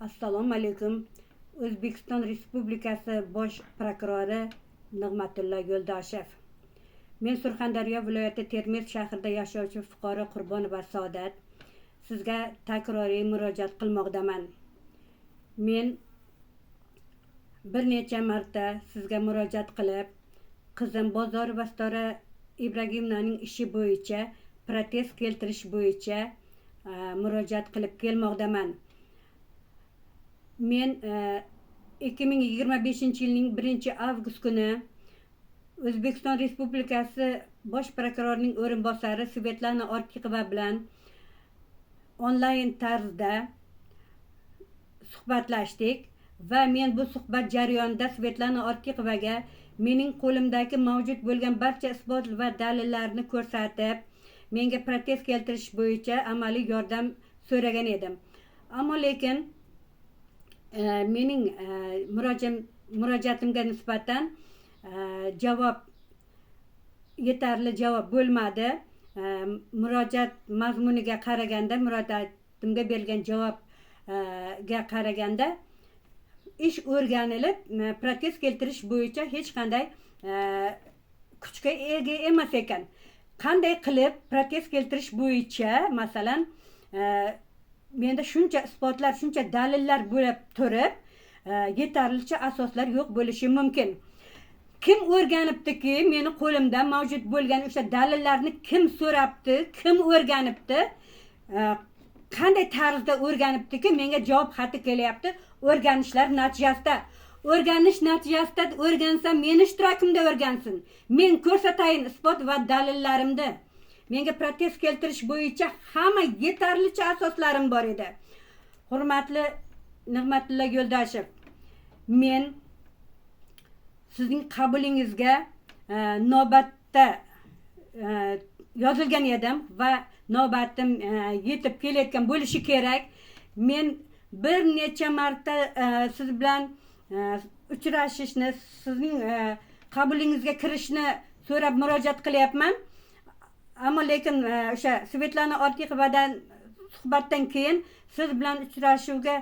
Assalomu alaykum, O'zbekiston Respublikasi Bosh prokurori Nig'matilla Yo'ldoshev. Men Surxondaryo viloyati Termiz shahrida yashovchi fuqaro Qurbonova Saodat sizga takroriy murojaat qilmoqdaman. Men bir necha marta sizga murojaat qilib, qizim Bozorova Sitora Ibragimovnaning ishi bo'yicha protest keltirish bo'yicha murojaat qilib kelmoqdaman. Men 2025-yilning 1 avgust kuni O'zbekiston Respublikasi Bosh prokurorining o'rinbosari Svetlana Ortiqova bilan onlayn tarzda suhbatlashdik va men bu suhbat jarayonida Svetlana Ortiqovaga mening qo'limdagi mavjud bo'lgan barcha isbot va dalillarni ko'rsatib, menga protest keltirish bo'yicha amaliy yordam so'ragan edim. Ammo lekin mening murojaatimga nisbatan javob, yetarli javob bo'lmadi. Murojaat mazmuniga qaraganda, murojaatimga berilgan javobga qaraganda, ish o'rganilib, protest keltirish bo'yicha hech qanday kuchga ega emas ekan. Qanday qilib protest keltirish bo'yicha, masalan, menda shuncha isbotlar, shuncha dalillar bo'lib turib, yetarlicha asoslar yo'q bo'lishi mumkin? Kim o'rganibdiki, meni qo'limda mavjud bo'lgan o'sha dalillarni kim so'rabdi, kim o'rganibdi, qanday tarzda o'rganibdiki, menga javob xati kelyapti o'rganishlar natijasida? O'rganish natijasida o'rgansa, meni ishtirokimda o'rgansin, men ko'rsatayin isbot va dalillarimni. Menga protest keltirish bo'yicha hamma yetarlicha asoslarim bor edi. Hurmatli Nig'matilla Yo'ldoshev, men sizning qabulingizga navbatda yozilgan edim va navbatim yetib kelayotgan bo'lishi kerak. Men bir necha marta siz bilan uchrashishni, sizning qabulingizga kirishni so'rab murojaat qilyapman. Ammo lekin o'sha Svetlana Ortiqovadan suhbatdan keyin siz bilan uchrashuvga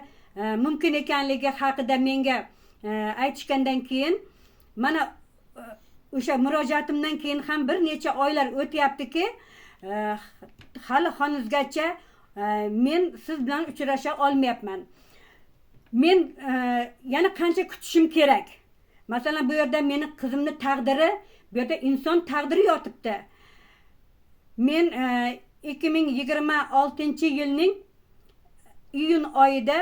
mumkin ekanligi haqida menga aytishgandan keyin, mana o'sha murojaatimdan keyin ham bir necha oylar o'tyaptiki, hali hanuzgacha men siz bilan uchrasha olmayapman. Men yana qancha kutishim kerak? Masalan, bu yerda meni qizimni taqdiri, bu yerda inson taqdiri yotibdi. Men 2026-yilning iyun oyida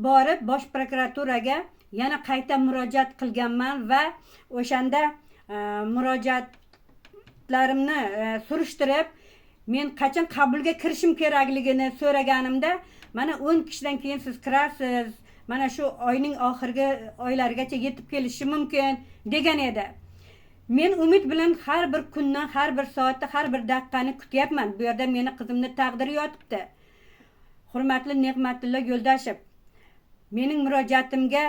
borib Bosh prokuraturaga yana qayta murojaat qilganman va o'shanda murojaatlarimni surishtirib, men qachon qabulga kirishim kerakligini so'raganimda, mana 10 kishidan keyin siz kirasiz, mana shu oyning oxirgi oylarigacha yetib kelishi mumkin, degan edi. Men umid bilan har bir kunni, har bir soatni, har bir daqiqani kutyapman. Bu yerda meni qizimni taqdiri yotibdi. Hurmatli Ne'matullo Yo'ldoshev, mening murojaatimga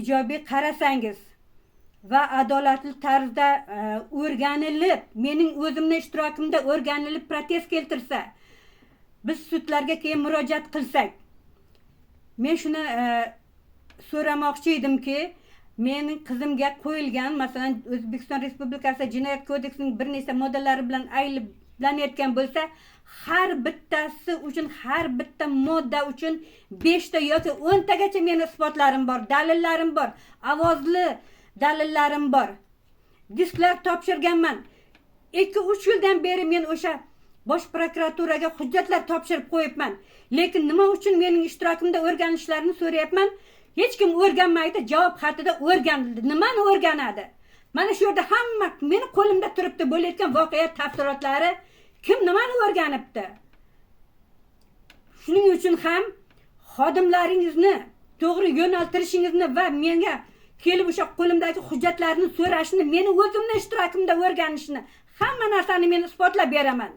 ijobiy qarasangiz va adolatli tarzda o'rganilib, mening o'zimni ishtirokimda o'rganilib protest keltirsa, biz sudlarga keyin murojaat qilsak. Men shuni so'ramoqchi edimki, mening qizimga qo'yilgan, masalan, O'zbekiston Respublikasi Jinoyat kodeksining bir nechta moddalari bilan ayblanayotgan bo'lsa, har bittasi uchun, har bitta modda uchun beshta yoki 10 tagacha meni isbotlarim bor, dalillarim bor, ovozli dalillarim bor, disklar topshirganman. 2-3 yildan beri men o'sha Bosh prokuraturaga hujjatlar topshirib qo'yibman. Lekin nima uchun mening ishtirokimda o'rganishlarini so'rayapman, hech kim o'rganmaydi. Javob xatida o'rganildi. Nimani o'rganadi? Mana shu yerda hamma meni qo'limda turibdi bo'layotgan voqea tafsilotlari. Kim nimani o'rganibdi? Shuning uchun ham xodimlaringizni to'g'ri yo'naltirishingizni va menga kelib o'sha qo'limdagi hujjatlarni so'rashni, meni o'zimni ishtirokimda o'rganishni, hamma narsani men isbotlab beraman.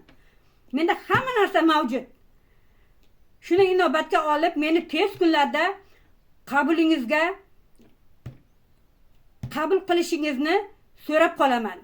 Menda hamma narsa mavjud. Shuni inobatga olib, meni tez kunlarda qabulingizga qabul qilishingizni so'rab qolaman.